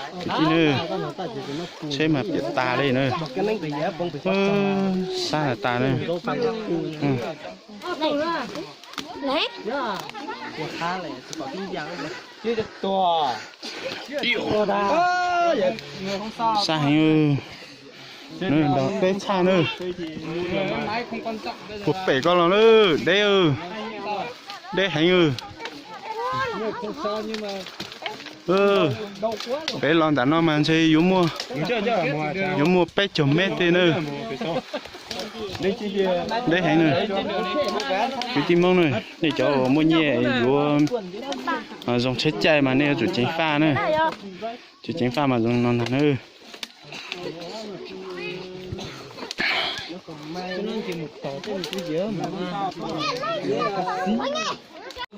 Kwv tij na, tsheb mas piam tas li na. Sab tas tas na. Sab heev, nrog teb tshaj na. Puag pem ko los na, deb, deb heev. Peb los ntawm no mas ntshe yuav muaj, yuav muaj peb caug mev tej na. Deb heev na. Kwv tij Hmoob na, nej cov uas muaj nyiaj yuav zoo tsheb caij mas nej yuav tsum ceev faj na. Tsum ceev faj mas zoo no ntag na.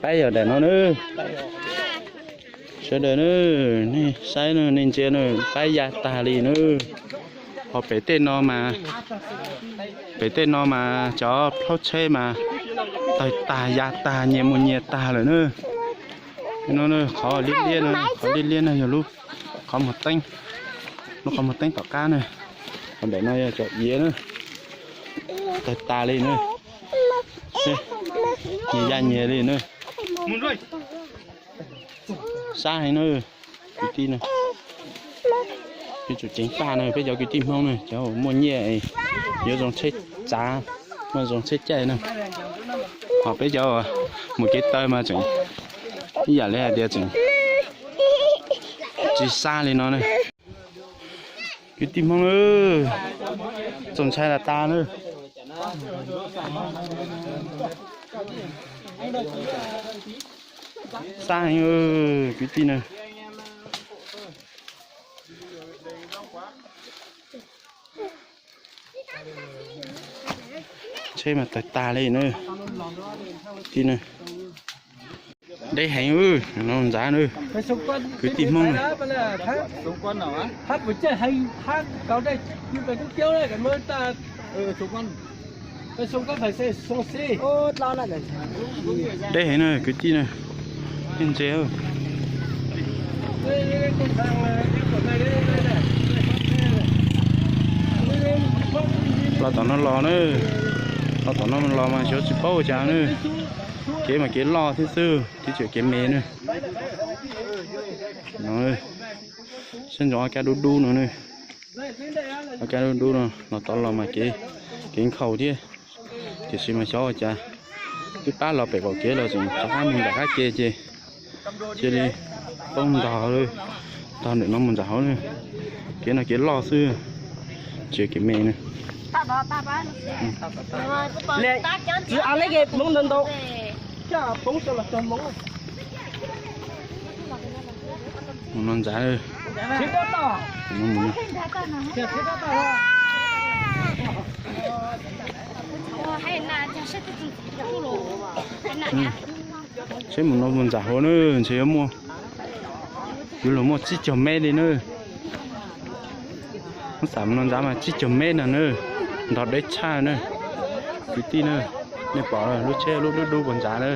Pab yog daim no na. Sawv daws na, nej saib na, nej ntsia na, pab ya tag li na. Ho pem tej no mas, pem tej no mas cov plhaub tsheb mas tawg tag ya tag nyias mus nyias tag lawm na. No qhov liab liab no, qhov liab liab no yog lub qhov muag teeb, lub qhov muag teeb tom qab na. Ho ntawm no yog cov iav na, tawg tas li na. Nyias ya nyias li na. Sab heev na, kwv tij na. Peb tsum ceev faj na, peb cov kwv tij Hmoob na, cov muaj nyiaj yuav zoo tsheb tsav, muaj zoo tsheb caij na. Ho peb cov mus kev taw mas tseem ib yam li hais tias tseem tsis sab li no na. Kwv tij Hmoob na, txaus ntshai tas tas na. Sab heev, kwv tij na. Tsheb mas tawg tas li na. Kwv tij na, deb heev, no ntxav na. Kwv tij Hmoob na. Deb heev na kwv tij na, nej ntsia. Los tom no los na, los tom no los mas xyov tsis paub ua cas na. Kev mas kev loj thiab xwb, tsis yog kev me na. Sab ntsoov ob kab dub dub no na. Ob kab dub dub no los tod los mas kev, kev nkhaus thiab. Tiam sis mas xyov ua cas twb pab los pem qaum kev los tseem rov qab mus nram qab ke ces cia li poob ntog, ntog ntawm no mus nram hauv na. Kev no kev loj xwb, tsis yog kev me na. Mus no ntxav. Tsheb mus no mus ntxav hauv na, ntshe yuav muaj, yuav luag muaj tsib caug mev li na. Muab xam mus no ntxav mas tsib caug mev no na, ntog deb tshaj na. Kwv tij na, nej pom lub tsheb lub dub dub puag ntxav na.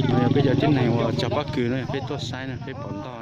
No yog peb cov tib neeg uas cog pob kws na, peb tuaj saib na, peb pom ntog.